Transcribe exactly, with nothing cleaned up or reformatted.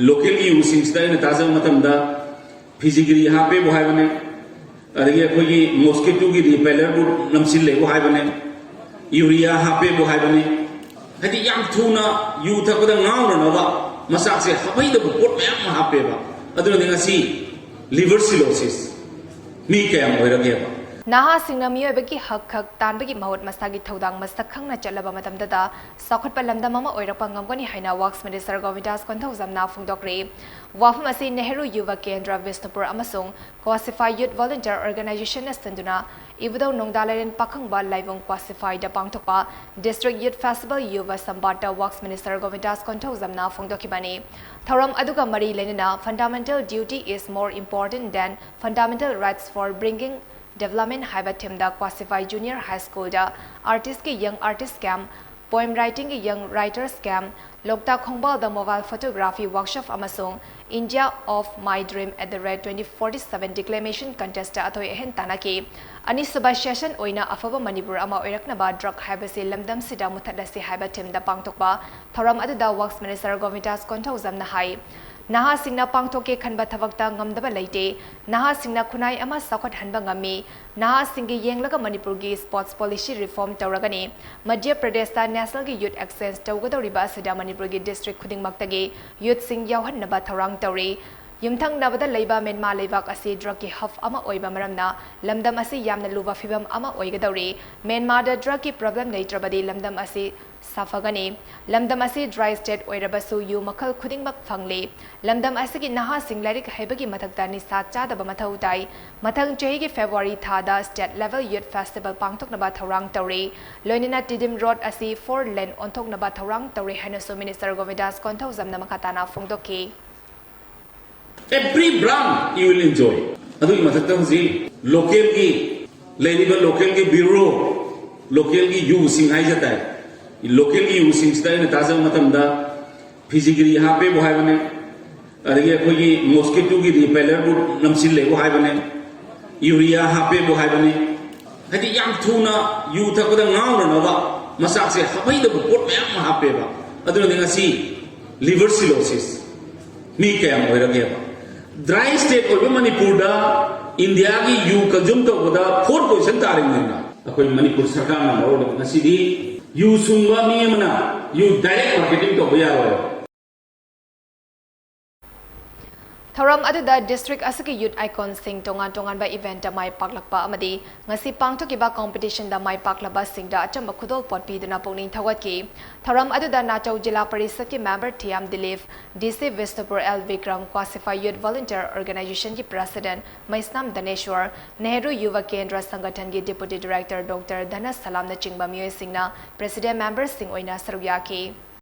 ꯂꯣꯀꯦꯜꯒꯤ ꯌꯨꯁꯤꯡꯁꯤꯗ ꯑꯩꯅ ꯇꯥꯖꯕ ꯃꯇꯝꯗ ꯐꯤꯖꯤꯒ꯭ꯔꯤ ꯍꯥꯞꯄꯦꯕꯨ ꯍꯥꯏꯕꯅꯦ, ꯑꯗꯒꯤ ꯑꯩꯈꯣꯏꯒꯤ ꯃꯣꯁꯀꯤꯇꯣꯒꯤ ꯔꯤꯄꯦꯂꯔꯕꯨ ꯅꯝꯁꯤꯜꯂꯦꯕꯨ ꯍꯥꯏꯕꯅꯦ, ꯌꯨꯔꯤꯌꯥ ꯍꯥꯞꯄꯦꯕꯨ ꯍꯥꯏꯕꯅꯦ꯫ ꯍꯥꯏꯗꯤ ꯌꯥꯝ ꯊꯨꯅ ꯌꯨ ꯊꯛꯄꯗ ꯉꯥꯎꯅꯅꯕ ꯃꯆꯥꯛꯁꯦ ꯍꯥꯞꯍꯩꯗꯕ ꯄꯣꯠ ꯃꯌꯥꯝ ꯑꯃ ꯍꯥꯞꯄꯦꯕ꯫ ꯑꯗꯨꯅꯅꯦ ꯉꯁꯤ ꯂꯤꯚꯔ ꯁꯤꯂꯣꯁꯤꯁ ꯃꯤ ꯀꯌꯥꯝ ꯑꯣꯏꯔꯒꯦꯕ? ꯅꯍꯥꯁꯤꯡꯅ ꯃꯤꯑꯣꯏꯕꯒꯤ ꯍꯛ ꯈꯛ ꯇꯥꯟꯕꯒꯤ ꯃꯍꯨꯠ ꯃꯁꯥꯒꯤ ꯊꯧꯗꯥꯡ ꯃꯁꯛ ꯈꯪꯅ ꯆꯠꯂꯕ ꯃꯇꯝꯗꯇ ꯆꯥꯎꯈꯠꯄ ꯂꯝꯗꯝ ꯑꯃ ꯑꯣꯏꯔꯛꯄ ꯉꯝꯒꯅꯤ ꯍꯥꯏꯅ ꯋꯥꯛꯁ ꯃꯤꯅꯤꯁꯇꯔ ꯒꯣꯕꯤꯟꯗꯥꯁ ꯀꯣꯟꯊꯧꯖꯝꯅ ꯐꯣꯡꯗꯣꯛꯈ꯭ꯔꯦ꯫ ꯋꯥꯐꯝ ꯑꯁꯤ ꯅꯦꯍꯔꯨ ꯌꯨꯕ ꯀꯦꯟꯗ꯭ꯔ ꯕꯤꯁꯅꯨꯄꯨꯔ ꯑꯃꯁꯨꯡ ꯀ꯭ꯋꯥꯁꯤꯐꯥꯏ ꯌꯨꯠ ꯚꯣꯂꯨꯟꯇꯤꯌꯔ ꯑꯣꯔꯒꯅꯥꯏꯖꯦꯁꯟꯅ ꯁꯤꯟꯗꯨꯅ ꯏꯕꯨꯙꯧ ꯅꯣꯡꯗꯥ ꯂꯥꯏꯔꯦꯟ ꯄꯥꯈꯪꯕ ꯂꯥꯏꯕꯨꯡ ꯀ꯭ꯋꯥꯁꯤꯐꯥꯏꯗ ꯄꯥꯡꯊꯣꯛꯄ ꯗꯤꯁꯇ꯭ꯔꯤꯛ ꯌꯨꯠ ꯐꯦꯁꯇꯤꯚꯦꯜ ꯌꯨꯕ ꯁꯝꯕꯥꯠꯇ ꯋꯥꯛꯁ ꯃꯤꯅꯤꯁꯇꯔ ꯒꯣꯕꯤꯟꯗꯥꯁ ꯀꯣꯟꯊꯧꯖꯝꯅ ꯐꯣꯡꯗꯣꯛꯈꯤꯕꯅꯤ꯫ ꯊꯧꯔꯝ ꯑꯗꯨꯒ ꯃꯔꯤ ꯂꯩꯅꯅ Fundamental duty is more important than fundamental rights for bringing development ꯍꯥꯏꯕ ꯊꯤꯝꯗ ꯀ꯭ꯋꯥꯁꯤꯐꯥꯏ ꯖꯨꯅꯤꯌꯔ ꯍꯥꯏ ꯁ꯭ꯀꯨꯜꯗ ꯑꯥꯔꯇꯤꯁꯀꯤ ꯌꯪ ꯑꯥꯔꯇꯤꯁ ꯀꯦꯝꯞ, ꯄꯣꯏꯝ ꯔꯥꯏꯇꯤꯡꯒꯤ ꯌꯪ ꯔꯥꯏꯇꯔꯁ ꯀꯦꯝꯞ, ꯂꯣꯛꯇꯥꯛ ꯈꯣꯡꯕꯥꯜꯗ ꯃꯣꯕꯥꯏꯜ ꯐꯣꯇꯣꯒ꯭ꯔꯥꯐꯤ ꯋꯥꯔꯛꯁꯣꯞ ꯑꯃꯁꯨꯡ India of my dream at the rate twenty forty seven declamation contest ꯑꯊꯣꯏ ꯑꯍꯦꯟ ꯇꯥꯟꯅꯈꯤ꯫ ꯑꯅꯤꯁꯨꯕ session ꯑꯣꯏꯅ ꯑꯐꯕ ꯃꯅꯤꯄꯨꯔ ꯑꯃ ꯑꯣꯏꯔꯛꯅꯕ drug ꯍꯥꯏꯕꯁꯤ ꯂꯝꯗꯝꯁꯤꯗ ꯃꯨꯊꯠꯂꯁꯤ ꯍꯥꯏꯕ ꯊꯤꯝꯗ ꯄꯥꯡꯊꯣꯛꯄ ꯊꯧꯔꯝ ꯑꯗꯨꯗ ꯋꯥꯛꯁ ꯃꯤꯅꯤꯁꯇꯔ ꯒꯣꯕꯤꯟꯗꯥꯁ ꯀꯣꯟꯊꯧꯖꯝꯅ ꯍꯥꯏ, ꯅꯍꯥꯁꯤꯡꯅ ꯄꯥꯡꯊꯣꯛꯀꯦ ꯈꯟꯕ ꯊꯕꯛꯇ ꯉꯝꯗꯕ ꯂꯩꯇꯦ꯫ ꯅꯍꯥꯁꯤꯡꯅ ꯈꯨꯟꯅꯥꯏ ꯑꯃ ꯆꯥꯎꯈꯠꯍꯟꯕ ꯉꯝꯃꯤ꯫ ꯅꯍꯥꯁꯤꯡꯒꯤ ꯌꯦꯡꯂꯒ ꯃꯅꯤꯄꯨꯔꯒꯤ ꯁ꯭ꯄꯣꯔꯠꯁ ꯄꯣꯂꯤꯁꯤ ꯔꯤꯐꯣꯔꯝ ꯇꯧꯔꯒꯅꯤ꯫ ꯃꯙ꯭ꯌ ꯄ꯭ꯔꯗꯦꯁꯇ ꯅꯦꯁꯅꯦꯜꯒꯤ ꯌꯨꯠ ꯑꯦꯛꯁꯆꯦꯟꯖ ꯇꯧꯒꯗꯧꯔꯤꯕ ꯑꯁꯤꯗ ꯃꯅꯤꯄꯨꯔꯒꯤ ꯗꯤꯁꯇ꯭ꯔꯤꯛ ꯈꯨꯗꯤꯡꯃꯛꯇꯒꯤ ꯌꯨꯠꯁꯤꯡ ꯌꯥꯎꯍꯟꯅꯕ ꯊꯧꯔꯥꯡ ꯇꯧꯔꯤ꯫ ꯌꯨꯝꯊꯪꯅꯕꯗ ꯂꯩꯕ ꯃ꯭ꯌꯥꯟꯃꯥꯔ ꯂꯩꯕꯥꯛ ꯑꯁꯤ ꯗ꯭ꯔꯒꯀꯤ ꯍꯕ ꯑꯃ ꯑꯣꯏꯕ ꯃꯔꯝꯅ ꯂꯝꯗꯝ ꯑꯁꯤ ꯌꯥꯝꯅ ꯂꯨꯕ ꯐꯤꯚꯝ ꯑꯃ ꯑꯣꯏꯒꯗꯧꯔꯤ꯫ ꯃ꯭ꯌꯥꯟꯃꯥꯔꯗ ꯗ꯭ꯔꯒꯀꯤ ꯄ꯭ꯔꯣꯕ꯭ꯂꯦꯝ ꯂꯩꯇ꯭ꯔꯕꯗꯤ ꯂꯝꯗꯝ ꯑꯁꯤ ꯁꯥꯐꯒꯅꯤ꯫ ꯂꯝꯗꯝ ꯑꯁꯤ ꯗ꯭ꯔꯥꯏ ꯁ꯭ꯇꯦꯠ ꯑꯣꯏꯔꯕꯁꯨ ꯌꯨ ꯃꯈꯜ ꯈꯨꯗꯤꯡꯃꯛ ꯐꯪꯂꯤ꯫ ꯂꯝꯗꯝ ꯑꯁꯤꯒꯤ ꯅꯍꯥꯁꯤꯡ ꯂꯥꯏꯔꯤꯛ ꯍꯩꯕꯒꯤ ꯃꯊꯛꯇ ꯅꯤꯁꯥ ꯆꯥꯗꯕ ꯃꯊꯧ ꯇꯥꯏ꯫ ꯃꯊꯪ ꯆꯍꯤꯒꯤ ꯐꯦꯕ꯭ꯔꯨꯋꯥꯔꯤ ꯊꯥꯗ ꯁ꯭ꯇꯦꯠ ꯂꯦꯚꯦꯜ ꯌꯨꯠ ꯐꯦꯁꯇꯤꯚꯦꯜ ꯄꯥꯡꯊꯣꯛꯅꯕ ꯊꯧꯔꯥꯡ ꯇꯧꯔꯤ꯫ ꯂꯣꯏꯅꯅ ꯇꯤꯗꯤꯝ ꯔꯣꯗ ꯑꯁꯤ ꯐꯣꯔ ꯂꯦꯟ ꯑꯣꯟꯊꯣꯛꯅꯕ ꯊꯧꯔꯥꯡ ꯇꯧꯔꯤ ꯍꯥꯏꯅꯁꯨ ꯃꯤꯅꯤꯁꯇꯔ ꯒꯣꯕꯤꯟꯗꯥꯁ ꯀꯣꯟꯊꯧꯖꯝꯅ ꯃꯈꯥ ꯇꯥꯅ ꯐꯣꯡꯗꯣꯛꯈꯤ꯫ Every brand you will enjoy. ꯑꯗꯨꯒꯤ ꯃꯊꯛꯇ ꯍꯧꯖꯤꯛ ꯂꯣꯀꯦꯜꯒꯤ ꯂꯩꯔꯤꯕ ꯂꯣꯀꯦꯜꯒꯤ ꯕ꯭ꯌꯨꯔꯣ, ꯂꯣꯀꯦꯜꯒꯤ ꯌꯨꯁꯤꯡ ꯍꯥꯏꯖ ꯇꯥꯔꯦ, ꯂꯣꯀꯦꯜꯒꯤ ꯌꯨꯁꯤꯡꯁꯤꯗ ꯑꯩꯅ ꯇꯥꯖꯕ ꯃꯇꯝꯗ ꯐꯤꯖꯤꯒ꯭ꯔꯤ ꯍꯥꯞꯄꯦꯕꯨ ꯍꯥꯏꯕꯅꯦ, ꯑꯗꯒꯤ ꯑꯩꯈꯣꯏꯒꯤ ꯃꯣꯁꯀꯤꯇꯣꯒꯤ ꯔꯤꯄꯦꯂꯔꯕꯨ ꯅꯝꯁꯤꯜꯂꯦꯕꯨ ꯍꯥꯏꯕꯅꯦ, ꯌꯨꯔꯤꯌꯥ ꯍꯥꯞꯄꯦꯕꯨ ꯍꯥꯏꯕꯅꯦ꯫ ꯍꯥꯏꯗꯤ ꯌꯥꯝ ꯊꯨꯅ ꯌꯨ ꯊꯛꯄꯗ ꯉꯥꯎꯅꯅꯕ ꯃꯆꯥꯛꯁꯦ ꯍꯥꯞꯍꯩꯗꯕ ꯄꯣꯠ ꯃꯌꯥꯝ ꯑꯃ ꯍꯥꯞꯄꯦꯕ꯫ ꯑꯗꯨꯅꯅꯦ ꯉꯁꯤ ꯂꯤꯚꯔ ꯁꯤꯂꯣꯁꯤꯁ ꯃꯤ ꯀꯌꯥꯝ ꯑꯣꯏꯔꯒꯦꯕ? ꯗ꯭ꯔꯥꯏ ꯁ꯭ꯇꯦꯠ ꯑꯣꯏꯕ ꯃꯅꯤꯄꯨꯔꯗ ꯏꯟꯗꯤꯌꯥꯒꯤ ꯌꯨ ꯀꯟꯖꯨꯝ ꯇꯧꯕꯗ ꯐꯣꯔ ꯄꯣꯖꯤꯁꯟ ꯇꯥꯔꯤꯕꯅꯤꯅ, ꯑꯩꯈꯣꯏ ꯃꯅꯤꯄꯨꯔ ꯁꯔꯀꯥꯔꯅ ꯃꯔꯣꯜ ꯑꯃ ꯉꯁꯤꯗꯤ ꯌꯨ ꯁꯨꯡꯕ ꯃꯤ ꯑꯃꯅ ꯌꯨ ꯗꯥꯏꯔꯦꯛ ꯃꯥꯔꯀꯦꯇꯤꯡ ꯇꯧꯕ ꯌꯥꯔꯣꯏ꯫ ꯊꯧꯔꯝ ꯑꯗꯨꯗ district ꯑꯁꯤꯒꯤ youth iconꯁꯤꯡ ꯇꯣꯉꯥꯟ ꯇꯣꯉꯥꯟꯕ eventꯇ ꯃꯥꯏ ꯄꯥꯛꯂꯛꯄ ꯑꯃꯗꯤ ꯉꯁꯤ ꯄꯥꯡꯊꯣꯛꯈꯤꯕ competitionꯗ ꯃꯥꯏ ꯄꯥꯛꯂꯕꯁꯤꯡꯗ ꯑꯆꯝꯕ ꯈꯨꯗꯣꯜꯄꯣꯠ ꯄꯤꯗꯨꯅ ꯄꯨꯛꯅꯤꯡ ꯊꯧꯒꯠꯈꯤ꯫ ꯊꯧꯔꯝ ꯑꯗꯨꯗ ꯅꯥꯆꯧ ꯖꯤꯂꯥ ꯄꯔꯤꯁꯠꯀꯤ member Thiyam Dilip, DC Bishnupur L Bikram, Quasify Youth Volunteer Organizationꯒꯤ president ꯃꯩꯁꯅꯥꯝ ꯗꯅꯦꯁ꯭ꯋꯔ, ꯅꯦꯍꯔꯨ ꯌꯨꯚ ꯀꯦꯟꯗ꯭ꯔ ꯁꯪꯒꯊꯟꯒꯤ deputy director Doctor ꯙꯅꯁ ꯁꯂꯥꯝꯅꯆꯤꯡꯕ ꯃꯤꯑꯣꯏꯁꯤꯡꯅ president memberꯁꯤꯡ ꯑꯣꯏꯅ ꯁꯔꯨꯛ ꯌꯥꯈꯤ꯫